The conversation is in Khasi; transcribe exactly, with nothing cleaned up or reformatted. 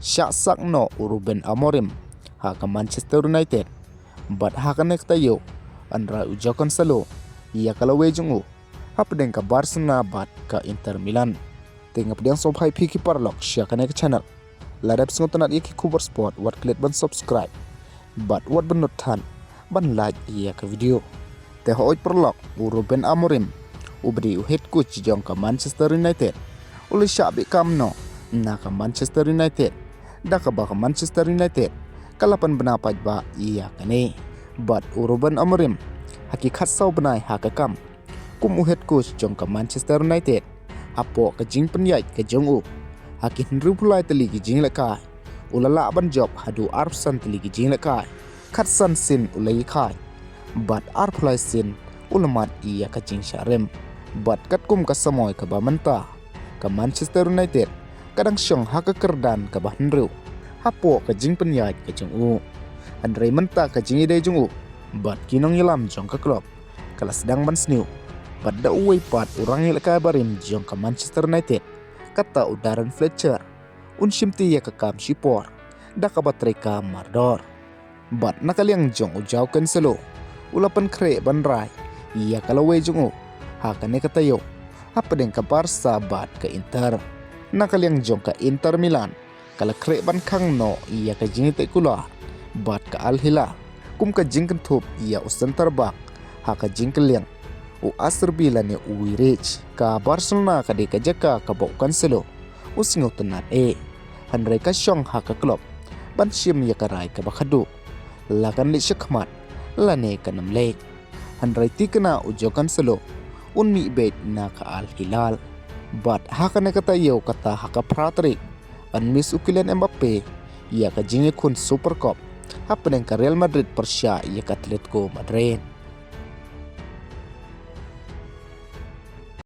Shah sak noh u Ruben Amorim ha ka Manchester United. Bad ha kane ka taïew, hynrei u Jao Cancelo ïa ka lawei jong u hapdeng ka Barcelona bad ka Inter Milan. Te nga pdiang sngewbha ïa phi ki paralok sha kane ka channel. Lada phi sngewtynnat ïa ki khubor sport, wat klet ban subscribe bad wat ban nud than ban like ïa ka video. Te hooid paralok, u Ruben Amorim, u ba dei u head coach jong ka Manchester United, u la shah beh kam noh na ka Manchester United, da kaba ka Manchester United ka la pynbna paidbah ïa kane. Bad u Ruben Amorim, ha ki khatsaw bnai ha ka kam kum u head coach jong ka Manchester United, hapoh ka jingpynïaid ka jong u, ha ki hynriewphew lai tylli ki jinglehkai, u la lah ban jop haduh arphew san tylli ki jinglehkai. Khatsan sien u la ïakhaiñ bad arphew lai sien u la mad ïa ka jingshah rem. Bad katkum ka samoi kaba mynta, ka Manchester United ka dang shong ha ka kyrdan kaba hynriew hapoh ka jingpynïaid ka jong u. Hynrei mynta ka jingïadei jong u bad ki nongïalam jong ka club ka la sdang ban sniew. Bad da uwei pat u rangïalehkai barim jong ka Manchester United, kata u Darren Fletcher, un shimti ïa ka kam shipor da kaba trei kam mardor. Bad na ka liang jong u Jao Cancelo, u la pynkhreh ban rai ïa ka lawei jong u ha kane ka taïew hapdeng ka Barca bad ka Inter. Na ka liang jong ka Inter Milan, ka la khreh ban khang noh ïa ka jingïateh kular bad ka Al Hilal kum ka jingkynthup ïa u centre back ha ka jingkylliang u Acerbi lane u Reich. Ka Barcelona ka dei ka jaka kaba u Cancelo u sngewtynnat eh, hynrei ka shong ha ka club ban shim ïa ka rai kaba khadduh, la kan leit shakhmat lane kan ym leit. Hynrei thikna u Jao Cancelo un mih beit na ka Al Hilal. Bad ha kane ka taïew, kata ha ka phra tarik, yn miss u Kylian Mbappe ïa ka jingïakhun Super Cup hapdeng ka Real Madrid pyrshah ïa ka Atletico Madrid.